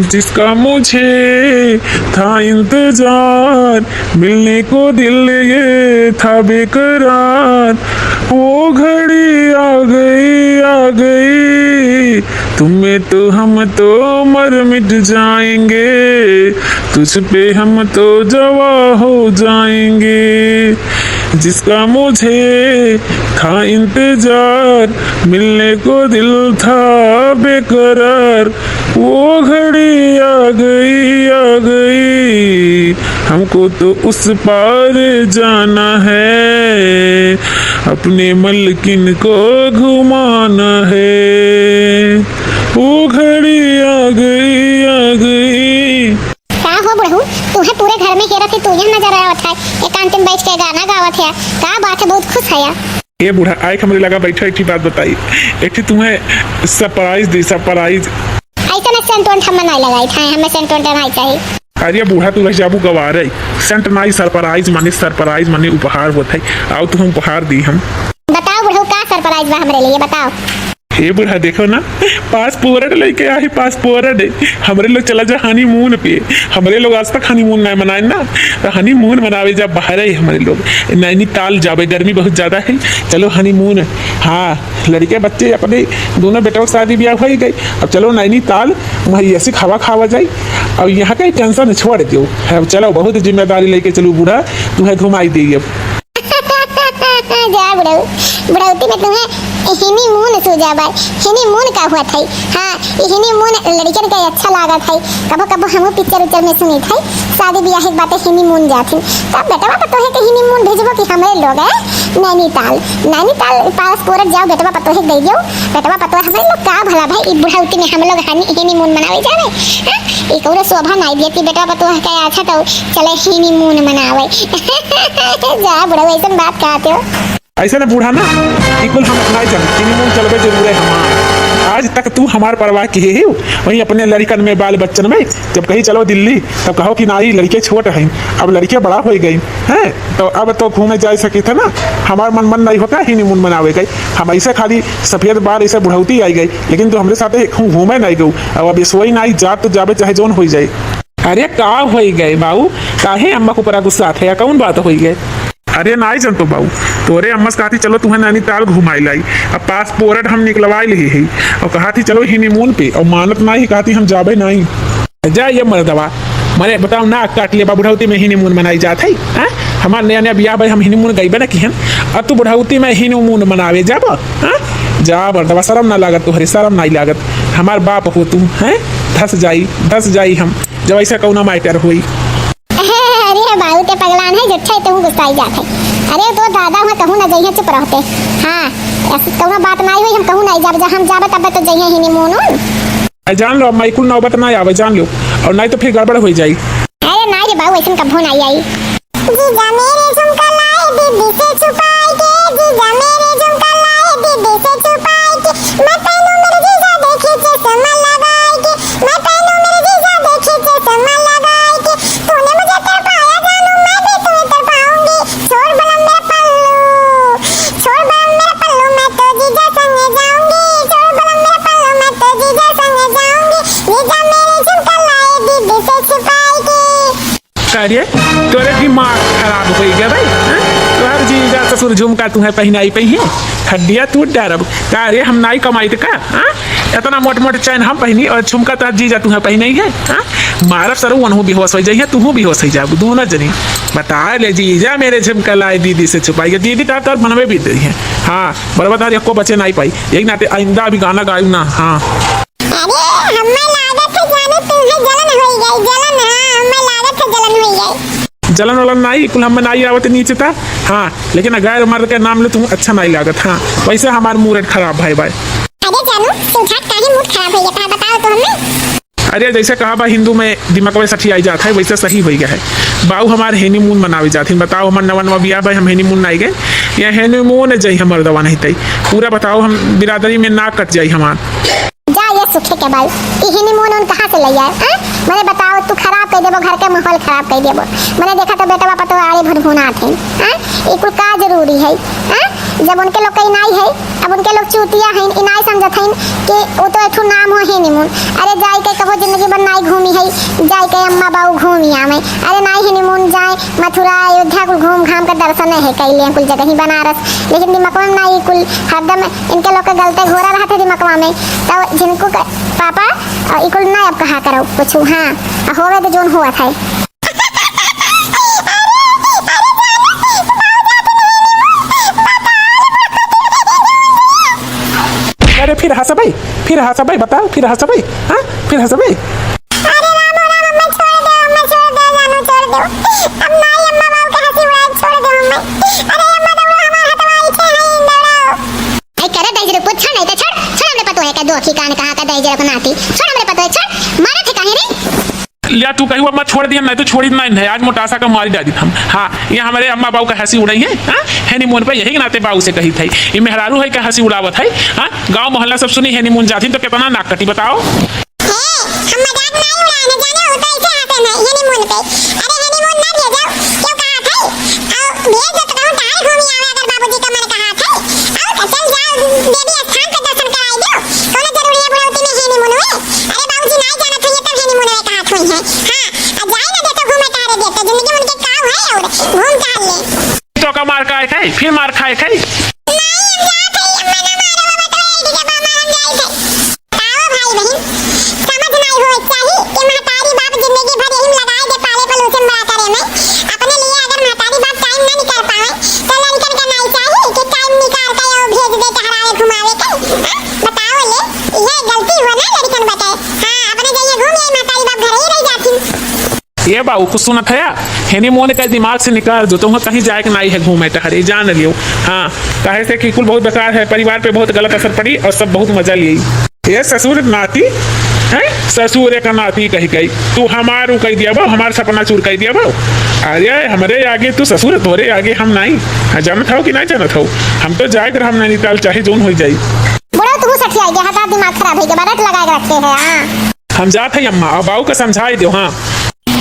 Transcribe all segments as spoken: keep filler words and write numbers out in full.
जिसका मुझे था इंतजार, मिलने को दिल ये था बेकरार, वो घड़ी आ गई, आ गई। तुम में तो हम तो मर मिट जाएंगे, तुझ पे हम तो जवा हो जाएंगे। जिसका मुझे था इंतजार, मिलने को दिल था बेकरार, वो घड़ी आ गई, आ गई। हमको तो उस पार जाना है, अपने मलकिन को घुमाना है। वो घड़ी आ गई, आ गई। का हो बुढ़ऊ, तुहे पूरे घर में हेरत ही तू ही नजर आवत है। एकांत में बैठ के गाना गावत है, का बात है, बहुत खुश है या? ए बूढ़ा, आइके हमरे लगा बैठा, एक ठे बात बताई, एक ठे तुम्हें सरप्राइज दी, सरप्राइज। ऐसा ना सेंट वेंट हमें नहीं लगाई था, हमें सेंट वेंट नहीं चाहिए। अरे बूढ़ा, तू रह जाबू गवारे। सेंट नहीं, सरप्राइज माने, सरप्राइज माने उपहार होत है। आओ, तुम उपहार दी हम। बताओ बुढ़ऊ, का सरप्राइज बा हमरे लिए, बताओ। हे बूढ़ा, देखो ना, पासपोर्ट लेके आई, पासपोर्ट। हमरे लोग चला जा हनीमून पे। हमरे लोग आज तक हनीमून नहीं मनाए ना, तो हनीमून मनावे जा बाहर है हमरे लोग। नैनीताल जाबे, गर्मी बहुत ज्यादा है, चलो हनीमून। हाँ, लड़के बच्चे अपने दोनों बेटों के शादी ब्याह हो ही गई, अब चलो नैनीताल, वहाँ ऐसी हवा खावा जाए। अब यहाँ का टेंशन छोड़ दो, अब चलो, बहुत जिम्मेदारी लेके चलो बूढ़ा, तुम्हें घुमाई देगी अब। जा बुढ़ऊ, बुढ़ौती में तुम्हें हनीमून सूझा बा। हनीमून का हुआ था? हाँ, ये हनीमून लड़कन के अच्छा लागत है। कबो कबो हमहू पिक्चर उच्चर में सुनी थे, शादी ब्याह के बातें हनीमून जाथिन। तब बेटवा पतोहे के हनीमून भेजबो कि हमरे लोग है नैनीताल, नैनीताल पासपोर्ट जाओ, बेटवा पतोहे के दे दियो। बेटवा पतोह हमरे लोग का भला भाई, ई बुढ़ौती में हम लोग हनी-, हनीमून मनावे जावे? हैं? ई कौनो शोभा नाई देती, बेटवा पतोह के अच्छा तो चले हनीमून मनावे। जा बुढ़ऊ, ऐसन बात कहते हो। ऐसे ना बूढ़ा ना, ई कुल हम अपनाए जान, हनीमून चलबे जरूरे हमार। आज तक तू हमार परवाह किहे ही, वहीं अपने लड़कन में, बाल बच्चन में, जब कहीं चलो दिल्ली, तब कहो कि नाई, लड़के छोट हैं, अब लड़के बड़ा हो गए हैं, तो अब तो घूमे जा सके थे ना। हमार मन, मन नहीं होता हनीमून मनावे गए। हम ऐसे खाली सफेद बाल, ऐसे बुढ़ौती आई गई, लेकिन तू हमरे साथे घू-, घूमे नहीं गऊ। अब, अब सोई नहीं, जा तो जाबे, चाहे जौन होई जाए। अरे का होई गए बाऊ, काहे अम्मा के ऊपर गुस्सा थे या कौन बात होई गए? अरे नाई जन तो बाऊ, तोरे अम्मा से कहती चलो तुम्हें नैनीताल घुमाई लाई, अब पासपोर्ट हम निकलवाई ली ही, और कहती चलो हनीमून पे, और मानत नाई, कहती हम जाबे नाई। जा ये मर्दवा, मने बताओ, नाक काट ले बा, बुढ़ौती में हनीमून मनाई जात है, हाँ? हमार नया नया बियाह भाई, हम हनीमून गईबे ना किहन, अब तू बुढ़ौती में हनीमून मनावे जाब, हाँ? जा मर्दवा, शर्म ना लागत तोहरे, शर्म नाई लागत, हमार बाप हो तू, हैं? धस जाई, धस जाई हम, जब ऐसा कौनो मैटर होई। अरे बाऊ, ते पगलान है, झूठे तू गुस्साई जात है। अरे तो दादा हुआ कहूँ ना जइहे, चुप रहते। हाँ, ऐसी कौनो बात नाई हुई, हम कहूँ नाई जाब, जहाँ हम जाबे तब तो जइहे हनीमून। ए, जान लो, अब मैं कुल नौबत ना आवे, जान लो, और नहीं तो फिर गड़बड़ हो जाई। अरे नाई रे बाऊ, ऐसन कभो नाई आई। जीजा मेरे झुमका लाए दीदी से छुपाए के, जीजा मेरे झुमका लाए दीदी से छुपाए के, मैं पहनूं मेरे जीजा देखे चश्मा लगाए के, मैं पहनूं मेरे जीजा देखे चश्मा लगाए के, तूने मुझे तड़पाया जानू, मैं भी तुम्हें तड़पाऊंगी, छोड़ बलम मेरा पल्लू, छोड़ बलम मेरा पल्लू, मैं तो जीजा संग जाऊंगी, छोड़ बलम मेरा पल्लू, मैं तो जीजा संग जाऊंगी, जीजा मेरे झुमका लाए दीदी से छुपाए के। का रे, तोरे दिमाग खराब होइ गया भाई, हैं? तोहर जीजा ससुर झुमका तुहें पहिनाई पइहें, हड्डिया तूर डारब। का रे, हम नाई कमाइत का, हाँ? इतना मोट मोट चैन हम पहिनी और झुमका तोहर जीजा तुहें पहिनाई है, हाँ? मारब सरऊ, उनहू बेहोश होइ जाइहें, तुहू बेहोश होइ जाबू, दोनों जनी। बता ले जीजा मेरे झुमका लाए दीदी से छुपाई के, दीदी तोहर, तोहर बनवे भी दे हैं। हाँ, बरबा तोहर एको बचे नाई पाई, यही नाते आइंदा अभी गाना गायू ना, हाँ। अरे, हम्मे लागत है जाने तुम्हें जलन होई गई, जलन, हाँ, हम्मे लागत है जलन होई गई। जलन वलन नाई, कुल हम्मे नाई आवत नीचे ता। हाँ, लेकिन गैर मर्द के नाम ले तुम अच्छा नाई लागत। हाँ, वैसे हमार मूड खराब भाई, भाई। अरे जानू, तू झट काहे मूड खराब होई गया, बताओ तो हम्मे। अरे, जैसे कहा बा हिंदू में दिमाग में सठी आई जात है, वैसे सही होई गया है। बाऊ हमार हनीमून मनावे जात है, बताओ हमार नवा नवा बियाह भाई, हम हनीमून नाई गए, या हनीमून जाई हमार दवा नहीं तई। पूरा बताओ, हम बिरादरी में नाक कट जाई हमार। जा ये सुखे के बाल, ई हनीमून उन कहाँ से ले आए, हाँ? मने बताओ, तू खराब कइ देबो, घर के माहौल खराब कइ देबो। मने देखा तो बेटवा पतोह आड़े भुनभुनात है, हाँ? ई कुल का जरूरी है, हाँ? जब उनके लोग कहीं नाई है, अब उनके लोग चूतिया हैं, ई नाई समझत हैं कि वो तो एक ठो नाम हो honeymoon। अरे जाए के कबो जिंदगी भर नाई घूमी है, जाए के अम्मा बाऊ घूमी आवे। अरे नाई honeymoon जाए, मथुरा अयोध्या कुल घूम घाम के दर्शन है कैले कुल जगह ही बनारस, लेकिन दिमकवा में नाई कुल, हरदम इनके लोग के गलते घोरा रहत है दिमकवा में। तो झिनकू के पापा, अ, ई कुल ना अब कहा करो कुछ, हाँ, होवे तो जोन हुआ था। अरे फिर हंसबे, फिर हंसबे, बताओ, फिर हंसबे, हाँ, फिर हंसबे। अरे राम हो राम, अम्मा छोड़ दो, अम्मा छोड़ दो, जानू छोड़ दो। अब नाई अम्मा बाबू के हंसी उड़ाए छोड़ दो अम्मा। अरे अम्मा दौड़ो, हमार हथवा ऐसे है, दौड़ो। आई करे दहिजरे पुत, छोड़ नहीं तो छोड़, छोड़ हमरे पतोहे का दो आँखी कान कहाँ का दहिजरे को नाती, छोड़ हमरे पतोहे, छोड़, मारत है काहे रे? लिया तू कही अम्मा छोड़ दिया, नहीं तो छोड़ी नहीं है, आज मोटासा का मारी डाली हम। हाँ, ये हमारे अम्मा बाबू का हंसी उड़ाई है, हाँ? honeymoon पे यही के नाते बाबू से कही थी, ये मेहरारू है का हंसी उड़ावत है, हाँ? गाँव मोहल्ला सब सुनी honeymoon जाती तो कितना नाक कटी बताओ। हे, हम मजाक नाई उड़ाए न जाने हो तो ऐसे हंसे न honeymoon पे। अरे honeymoon ना भेजो, क्यों कहा था? आओ, भेज दो तो कहूँ तार घूमी आवे अगर बाबूजी का मन कहा था। आओ तो चल जाओ, देवी स्थान पे दर्शन कराई दो। कौनो जरूरी है बुढ़ौती में honeymoon हुए? अरे बाबूजी नाई जाना था ये तब honeymoon हुए कहा थोई है। हाँ, अब जाए ना देते घूमे टहरे देते, जिंदगी में उनके काम है और घूम टहर ले। तो का मार खाए खाए, फिर मार खाए खाए। नाई, हम जात हई, अम्मा ना मारो, अब तो ऐठ के बामा हम जाइत हई। का हो भाई बहिन, समझ नाई होए चाही कि महतारी बाप जिंदगी भर यही में लगाए दे पाले पलोसे में बड़ा करे में। अपने लिए अगर महतारी बाप time ना निकाल पावे, तो लड़कन का नाई चाही कि time निकाल के वो भेज दे टहरावे घुमावे के। हाँ? बताओ ले, ये गलती हो ना लड़कन बटे। हाँ, अपने जाइए घूम आई, महतारी बाप घर ही रह जाती। ए बाबू, कुछ सुनत हया? honeymoon के दिमाग से निकाल दो, तुम्हें कहीं जाए के नाई है घूमे टहरे, जान लियो। हाँ, काहे से कि कुल बहुत बेकार है, परिवार पे बहुत गलत असर पड़ी और सब बहुत मजा लिए। ए ससुर नाती, हैं? ससुर एक नाती कही गई, तू हमार उ कह दिया बा, हमार सपना चूर कह दिया बा। अरे हमरे आगे तू ससुर, तोरे आगे हम नाई। हाँ, जानत हो कि नाई जानत हो? हम तो जाए कर हम नैनीताल चाहे जोन हो जाई। बुढ़ऊ, तू सठिया गया, हटा, दिमाग खराब है, बरट लगा के रखे है, हाँ। हम जात हई अम्मा, अब बाऊ का समझाई दो, हाँ।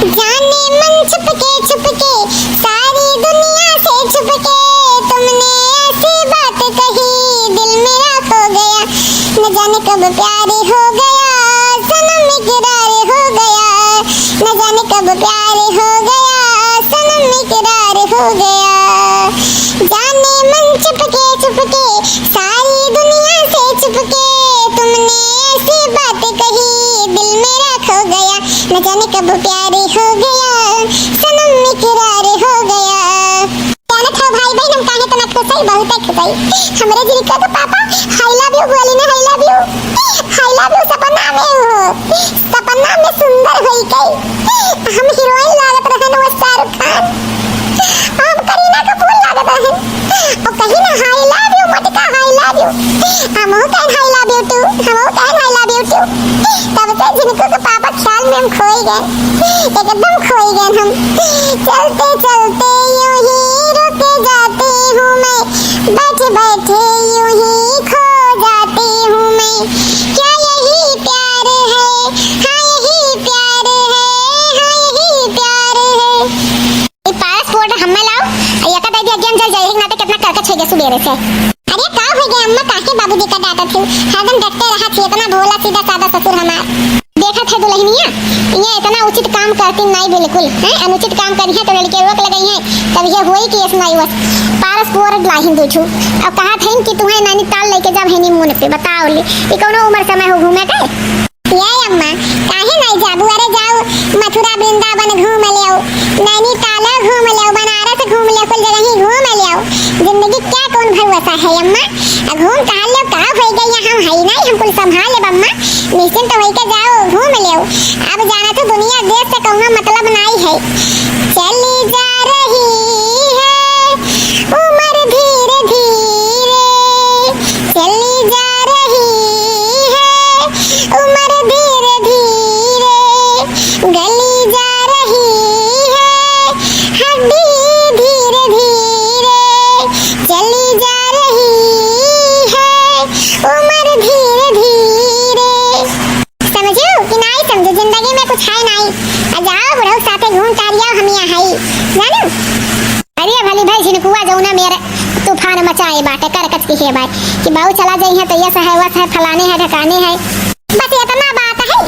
जाने मन छुपके छुपके सारी दुनिया से छुपके तुमने ऐसी बात कही, दिल मेरा खो गया, न जाने कब प्यार हो गया, सनम इकरार हो गया, न जाने कब प्यार हो गया, सनम इकरार हो गया। जाने मन छुपके छुपके सारी दुनिया से छुपके तुमने ऐसी बात कही, दिल मेरा खो गया, न जाने कब प्यार हो गया, सनम इकरार हो गया। जानत हो भाई बहन, हम काहे इतना खुश हई, बहुत खुश हई। हमरे जिनका के पापा I love you बोली ना, I love you, I love you सपना में हो, सपना में सुंदर होई के हम हीरोइन लागत रहन, वो शाहरुख खान, हम करीना कपूर लागत रहन। और कहीं ना, I love you मटका, I love you। हमहू कहें I love you too, हमहू कहें I love you too। तब से जिनको के पापा ख्याल में हम खोई गए, एकदम खोई गए हम। चलते चलते यूं ही रुक जाती हूँ मैं, बैठे बैठे यूं ही खो जाती हूँ मैं। क्या यही प्यार है? हाँ यही प्यार है, हाँ यही प्यार है। ई पारस पोर्ट हम्मे लाओ, आ एका दे दिया गेम जल जाए, एक नाते कितना करके छेगे सुबेरे से। अरे का हो गया अम्मा, काहे बाबूजी का डांटत हो? हरदम डटते रहा थी, इतना भोला सीधा सादा ससुर हमार। देखत है दुल्हनिया, ये इतना उचित काम करती नाई बिल्कुल, हैं? अनुचित काम करी है तो लड़के रोक लगाई है, तब ये हुई कि इस नाई वस पारस पोर्ट लाहिन दो छू। अब कहा थे कि तुम्हें नैनीताल लेके जाओ honeymoon पे, बताओ ले, ये कौनो उम्र समय हो घूमे के? ये अम्मा, काहे नाई जाबू? अरे जाओ, मथुरा वृंदावन घूम लेओ, नैनीताल घूम लेओ, बनारस घूम लेओ, कुल जगह ही घूम लेओ। जिंदगी क्या कौन भरोसा है अम्मा? आ घूम टहल लेओ, का होई गई, हम हई नाई, हम कुल संभाल लेब अम्मा। निश्चिंत होई के जाओ, घूम लेओ। अब जाना तो दुनिया देश से कौनो मतलब नाई है। चली जा रही है उम्र धीरे धीरे, चली जा रही है उम्र धीरे धीरे, गली जा रही है हड्डी धीरे धीरे, चली जा रही है उम्र धीरे धीरे। समझो कि नाई समझो, जिंदगी में कुछ है नाई। आ जाओ बुढ़ऊ साथे घूम टहर आओ, हम यहाँ हई, जानू। अरे भली भाई झिनकुआ जौना मेर तूफान मचाए बाटे, करकच के हे बाटे कि बाऊ चला जइहें तो यस है, वस है, फलाने है, ढकाने है। बस इतना बात है,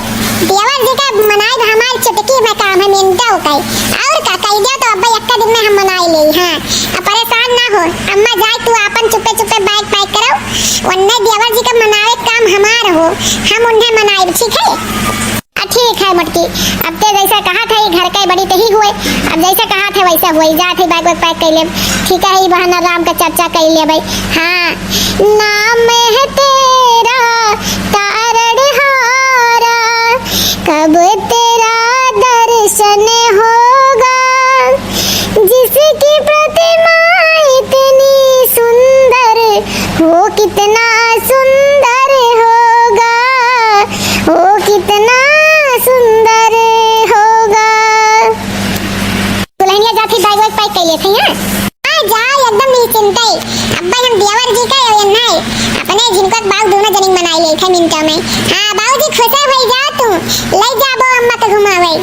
देवर जी का मनाई हमार चुटकी में काम है, मिनटों का। और का कह दिया तो अब्बा एक्का दिन में हम मनाई ले, हाँ। अब परेशान ना हो, अम्मा जाए तू आपन चुप्पे चुप्पे bag pack करो, वन्ने देवर जी का मनावे काम हमार हो, हम उन्हें मनाई, ठीक है? आ, ठीक है मोटकी, अब ते जैसा कहा था, ये घर के बड़ी तही हुए, अब जैसा कहा था वैसा हुए, जा थे bag वैग pack कर ले, ठीक है, ये बहाना राम का चर्चा कर ले भाई। हाँ, नाम है तेरा तारणहारा, कब तेरा दर्शन होगा, जिसकी प्रतिमा इतनी सुंदर, वो कितना सुंदर होगा, वो कितना सुंदर होगा। दुल्हनिया जाती bag वैग pack कर लेते हैं। हाँ, जाओ एकदम निश्चिंत है। अब्बा हम देवर जी का ये नहीं, अपने जिनको बाऊ दोनों जनिक मनाई ले थे मिनटों में। हाँ, बाबूजी खुश है भाई, जाओ तू, ले जाबो अम्मा के घुमावे।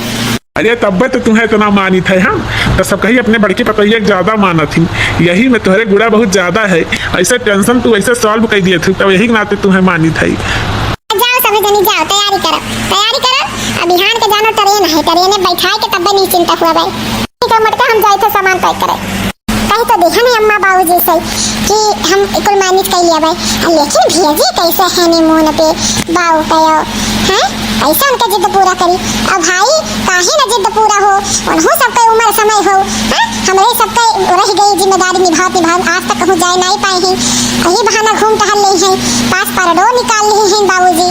अरे तब्बे तो तुम्हें इतना मानित है, हाँ? तो सब कही अपने बड़की पतोहिया के ज्यादा मानत ही, यही में तुम्हारे गुड़ा बहुत ज्यादा है। ऐसे tension तू ऐसे solve कर दिए थे, तब यही के नाते तुम्हें मानित है। जाओ सभी जनी जाओ, तैयारी करो, तैयारी करो। अब बिहान के जानो train है, train में बैठाए के तब्बे निश्चिंत हुआ भाई। ठीक है मोटका, हम जाए थे सामान pack करे। कही तो देखा नहीं अम्मा बाबूजी से कि हम कुल manage कर लिया भाई, लेकिन भेजी कैसे honeymoon पे बाऊ कहो, हैं? कैसे उनके जिद पूरा करी? अब भाई काहे न जिद पूरा हो, उन्हों सबके उम्र समय हो, हैं? हमरे सबके रह गई जिम्मेदारी निभावत निभावत, आज तक कहूँ जाए नहीं पाए हैं। यही बहाना घूम टहल ले हैं, पास परडो निकाल ले हैं बाबूजी।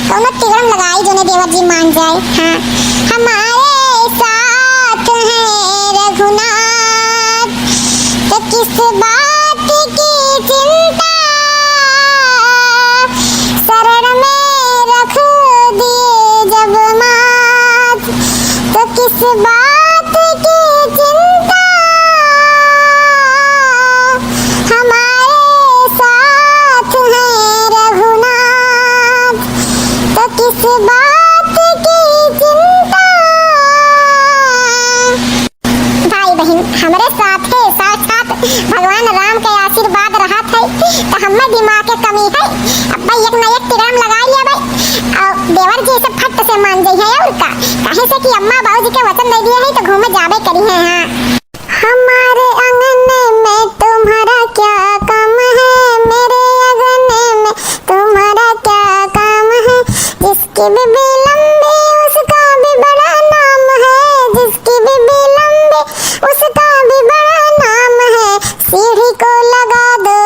कौनो तिगड़म लगाई जोने देवर जी मान जाए। हाँ, हमारे साथ हैं रघुनाथ, तो किस बात की चिंता, शरण में रख दिए जब माथ, तो किस बात की चिंता, हमारे साथ हैं रघुनाथ, तो किस बात की चिंता। भाई बहिन, हमरे साथे साक्षात भगवान राम के आशीर्वाद रहत है, तो हमें दिमाग के कमी है। अब भाई एक ना एक तिगड़म लगा लिया भाई, और देवर जी से फट से मान जाई है और का, काहे से कि अम्मा बाबूजी के वचन दे दिए हैं तो घूमे जाबे करी है। हाँ, हमारे आंगन में तुम्हारा क्या काम है, मेरे आंगन में तुम्हारा क्या काम है, जिसकी बीबी लंबी उसका भी बड़ा नाम है, जिसकी बीबी लंबी उसका भी बड़ा नाम है। सीढ़ी को लगा दो,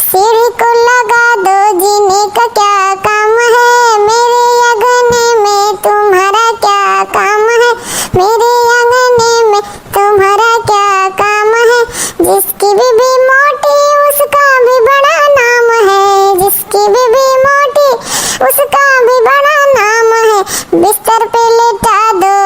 सीढ़ी को लगा दो, जीने का क्या काम है, मेरे आंगन में तुम्हारा क्या काम है, मेरे आंगन में तुम्हारा क्या काम है, जिसकी बीबी मोटी उसका भी बड़ा नाम है, जिसकी बीबी मोटी उसका भी बड़ा नाम है। बिस्तर पे लेटा दो,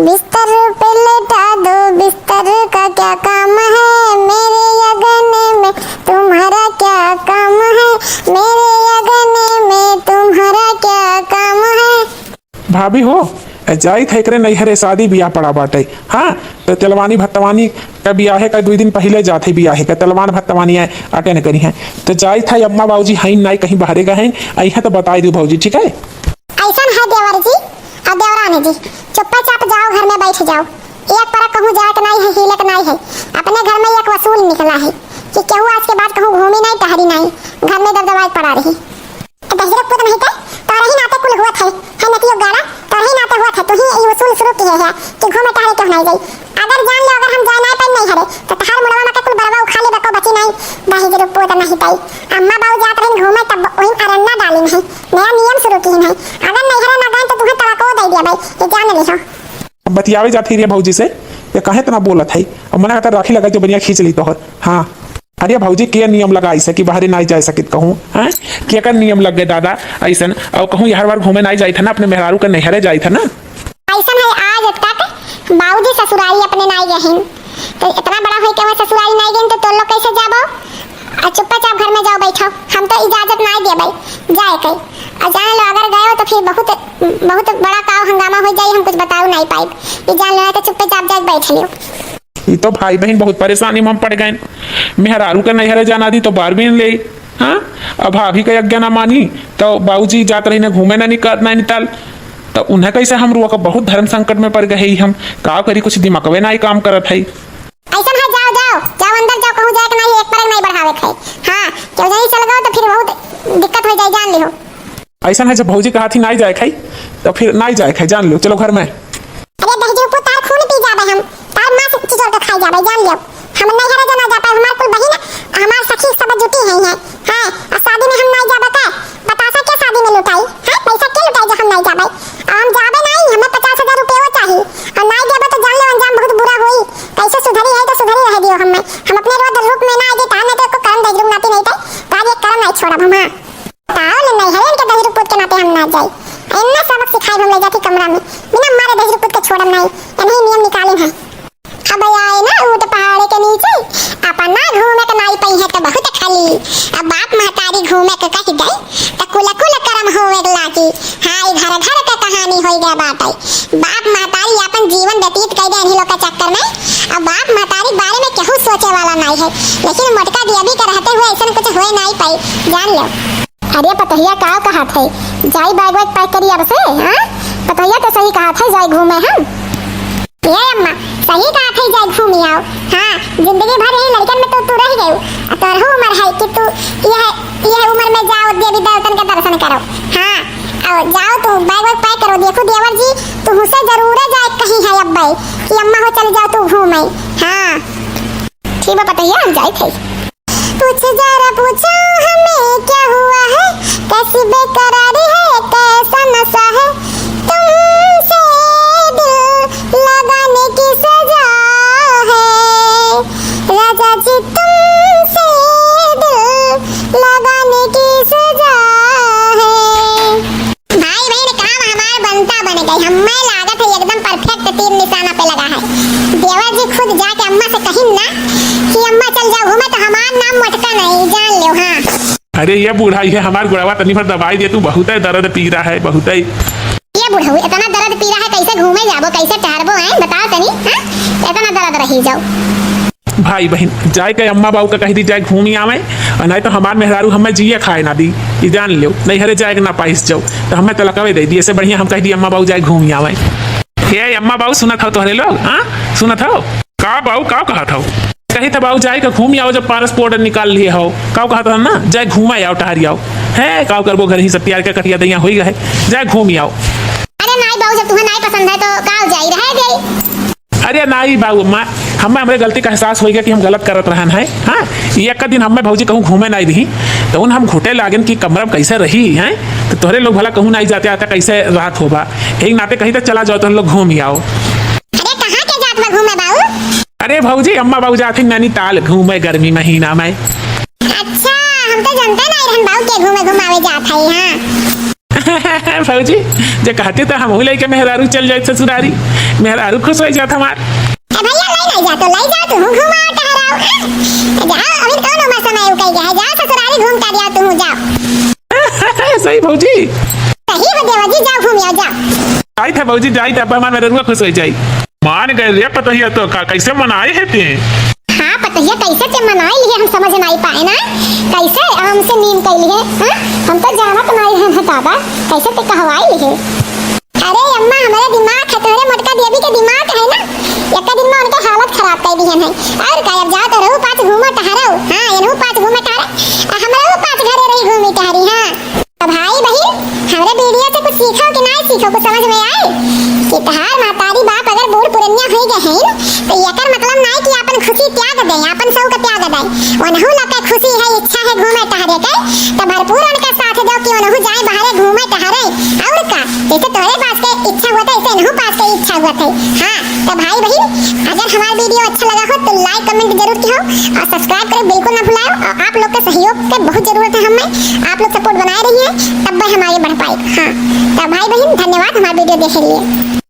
बिस्तर पे लेटा दो, बिस्तर का क्या काम है, मेरे आंगन में तुम्हारा क्या काम है, मेरे आंगन में तुम्हारा क्या काम है। भाभी हो, जाइत है एकरे नैहरे शादी बियाह पड़ा बाटे। हाँ, तो तेलवानी भत्तवानी का बियाहे का दुई दिन पहिले जात है, बियाहे का तेलवान भत्तवानी है, attend करी है। तो जाइत है, अम्मा बाबूजी हईन नाई, कहीं बहरे गए हैं, अइहे तो बताई दू भौजी, ठीक है? ऐसन है देवर जी और देवरानी जी, चुप्पे चाप जाओ, घर में बैठ जाओ। एक पर कहूँ जाए के नाई है, हिले के नाई है। अपने घर में एक वसूल निकला है कि केहू आज के बाद कहूँ घूमी नाई, टहरी नाई, घर में दबदबाए पड़ा रही। दहिजरो पूत नहीं के, तोरही नाते कुल हुआ थे, है नतियो गाड़ा, तोरही नाते हुआ थे, तू ही ये वसूल शुरू किए है कि घूमे टहरे क्यों नहीं जाई। अगर जान लो, अगर हम जाए ना पाई नहीं हरे, तो तहार मुड़वा में के कुल बरवा उखा ले बको बची नहीं, दहिजरो पूत नहीं ताई। अम्मा बाऊ जात रही घूमे तब वही अरन्ना डाली नहीं, नया नियम शुरू की नहीं। अगर नहीं हरे ना गए तो तुम्हें तलाको दे दिया भाई, ये जान ली हो। अब बतियावे जात ही रे भौजी से, ये काहे इतना बोलत है? अब मना करता राखी लगा जो बनिया खींच ली तोहर। हाँ। अरे भौजी, के नियम लगाइस है कि बहरे नाई जाए सकित कहूँ, हैं? केकर नियम लग गए दादा ऐसन? और कहूँ हर बार घूमे नाई जाइत है ना, अपने मेहरारू के नैहरे जाइत है ना। ऐसन है, आज तक बाबूजी ससुरारी अपने नाई गहिन, तो इतना बड़ा होई के मैं ससुरारी नाई गहिन, तो तोर लोग कैसे जाबो? अब चुप्पे चाप घर में जाओ बैठो, हम तो इजाजत नाई देबै जाए के। और जान लो, अगर गयो तो फिर बहुत, बहुत बड़ा काव हंगामा हो जाई, हम कुछ बताओ नाई पाइब। ये जान लो, तो चुप्पे चाप जाके बैठ लियो। ई तो भाई बहिन बहुत परेशानी में हम पड़ गए। मेहरारू के नैहरे जाना दी तो बार भी ले, हाँ, अब भाभी का आज्ञा ना मानी तो बाबूजी जात रही ना घूमे ना निकाल, नैनीताल, तो उन्हें कैसे हम रुआ का बहुत धर्म संकट में पड़ गए ही हम। का करी, कुछ दिमागवे ना ही काम करत है। ऐसन है, जाओ, जाओ, जाओ अंदर जाओ, कहूँ जाए के नहीं, एक परग नहीं बढ़ावे के है। हाँ, केहू जहीं चल गयो तो फिर बहुत दिक्कत हो जाए, जान लिहो। ऐसन है, जब भौजी कहा थी नाई जाए खाई, तो फिर नाई जाए खाई, जान लो, चलो घर में। अरे दहिजरू पुत, तार खून पी जाबे हम, तार मांस चिचोर के खाई जाबे, जान लियो। हम नैहरे जो ना जाता, हमार कुल बहिन, हमार सखी सब जुटी हैं, हैं। हाँ, और शादी में हम नाई जाबे का? बतासा के शादी में लुटाई, हैं? पैसा के लुटाई जो हम नाई जाबे? और हम जाबे नाई, हमें पचास हजार रुपये वो चाहिए। और नाई देबे तो जान लो, अंजाम बहुत बुरा होई। कैसे सुधरी है तो सुधरी रह दियो हमें। हम अपने रोज रूप में ना आगे, तार नहीं तो एको करम दहिजरू नाती नहीं थे, तो आज एक करम नहीं छोड़ब हम, हाँ। ताओ ले नैहरे इनके दहिजरू पूत के नाते हम ना जाई। इन्ना सबक सिखाई हम ले जाके कमरा में। बिना मारे दहिजरू पूत के छोड़म नहीं। इन्हीं नियम निकाले हैं। अब आए ना ऊंट पहाड़ के नीचे, अपना घूमे के नाई पई है तो बहुत खाली। अब बाप महतारी घूमे के कह गई, तो कुल कुल करम होवे के लागी। हाँ, ई घर घर के कहानी होई गया बाटे। बाप महतारी अपन जीवन व्यतीत कर दे इन्हीं लोग के चक्कर में। अब बाप महतारी के बारे में केहू सोचे वाला नाई है, लेकिन मोटका देवी के रहते हुए ऐसा कुछ होए नाई पाई, जान लो। अरे पतोहिया, का कहत है? जाई बैग वैग पैक करी अब से, हाँ? पतोहिया तो सही कहत है, जाई घूमे हम। ए अम्मा, सही कहत है, जाई घूमी आओ। हाँ, जिंदगी भर यही लड़कन में तो तू रह गयू। आ तोरहू उम्र है कि तू यह, यह उम्र में जाओ, देवी देवतन के दर्शन करो। हाँ, आओ, जाओ तू, बैग वैग पैक करो। देखो देवर जी, तू से जरूर जाए कहीं है अब्बे कि अम्मा हो चल जाओ तू घूमे। हाँ, ठीक बा पतोहिया, हम जाई थे। पूछ जरा पूछो हमें क्या हुआ है, कैसी बेकरारी है, कैसा नशा है, तुमसे दिल लगाने की सजा है, राजा जी तुमसे दिल लगाने की सजा है। भाई बहिन, काम हमार बनता बन गई, हमें लागत है एकदम परफेक्ट तीर निशाना पे लगा है। देवर जी खुद जाके अम्मा से कहिन ना कि अम्मा चल जाओ घूमे, तो हमार नाम मोटका नहीं, जान लो। हाँ। अरे ये बूढ़ा, ये हमार गुड़वा तनी भर दबाई दे तू, बहुत है दर्द पीरा है, बहुत है। ये बुढ़ऊ, इतना दर्द पीरा है, कैसे घूमे जाबो, कैसे टहरबो, हैं? बताओ तनी, हाँ? इतना दर्द रही जाओ। भाई बहिन, जाए के अम्मा बाबू का कह दी, जाए घूमी आवे, और नहीं तो हमार मेहरारू हमें जिए खाए ना दी। ई जान लो, नैहरे जाए के ना पाइस जाओ, तो हमें तलकवे दे दी। ऐसे बढ़िया हम कह दी, अम्मा बाबू जाए घूमी आवे। ए अम्मा बाबू, सुनत हो तोहरे लोग, हाँ? सुनत हो? का बाबू, का कहत हो? कही था बाबू, जाए के घूमी आओ, जब पारस पाउडर निकाल लिए हो। का कहत हो ना, जाए घूमा आओ, टहरी आओ। है, का करबो, घर ही सब प्यार के कटिया दैया होई गए, जाए घूमी आओ। अरे नाई बाबू, जब तुम्हें नाई पसंद है तो का जाई, रहे जाई। अरे नाई बाबू, मा-, हमें हमरे गलती का एहसास होइगा कि हम गलत करत रहन है। हाँ, ये एक दिन हमें भौजी कहूँ घूमे नाई रही, तो उन हम घुटे लागन कि कमरा में कैसे रही हैं, तो तोहरे लोग भला कहूँ नाई जाते आते कैसे रात होबा। यही नाते कही तो चला जाओ, तो हम लोग घूम ही आओ। अरे कहाँ के जात बा घूमे बाबू? अरे भौजी, अम्मा बाबू जात ही नैनीताल घूमे गर्मी महीना में। अच्छा, हम तो जानते नहीं रहन बाबू के घूमे घुमावे जात है यहाँ। भौजी, जे कहते तो हमहू लेके मेहरारू चल जाए ससुरारी, मेहरारू खुश हो जात हमार। ए भैया, ले नहीं जा तो ले जा, तू घुमाओ टहराओ। ए, जाओ, अभी कौन उम्र समय उकई गया है, जाओ ससुरारी घूम कर आओ, तू जाओ। सही भौजी। सही हो देवर जी, जाओ घूम आओ, जाओ। जाई था भौजी, जाई था, अब हमार मेहरारू खुश हो जाई। मान गए रे पतोहिया, तो का कैसे मनाए है ते? हाँ पतोहिया, कैसे ते मनाए लिए हम समझ नहीं पाए ना, कैसे हमसे नीम कैली है, हाँ? हम तो जानत नहीं है दादा, कैसे ते कहवाए लिए। अरे अम्मा, हमारे दिमाग है, तोहरे मोटका देवी के दिमाग है ना, एक दिन में उनके हालत खराब कर दिए हैं। और का, अब जाओ तो रहू पाँच घूमो टहरो, हाँ, इनहू पाँच घूमे टहरे, आ हमरहू पाँच घरे रही घूमी टहरी, हाँ। तो भाई बहिन, हमरे वीडियो से कुछ सीखो कि नहीं सीखो, कुछ समझ में आए कि तहार महतारी बाप अगर बूढ़ पुरनिया हो गए हैं, तो एकर मतलब नहीं कि अपन खुशी त्याग दे, अपन शौक त्याग दे। उनहू लोग के खुशी है, इच्छा है घूमे टहरे के, तो भरपूर उनके साथ दो कि उनहू जाए बाहरे घूमे टहरे। और का, जैसे तोहरे पास के इच्छा हुआ था, ऐसे इनहू पास के इच्छा हुआ था। हाँ, तो भाई बहिन, अगर हमारा वीडियो अच्छा लगा हो तो like comment जरूर किहो और subscribe करें बिल्कुल ना भुलाओ। और आप लोग के सहयोग के बहुत जरूरत है हमें, आप लोग support बनाए रहिए, तब वह हम आगे बढ़ पाए। हाँ, तो भाई बहिन, धन्यवाद हमारा वीडियो देखे लिए।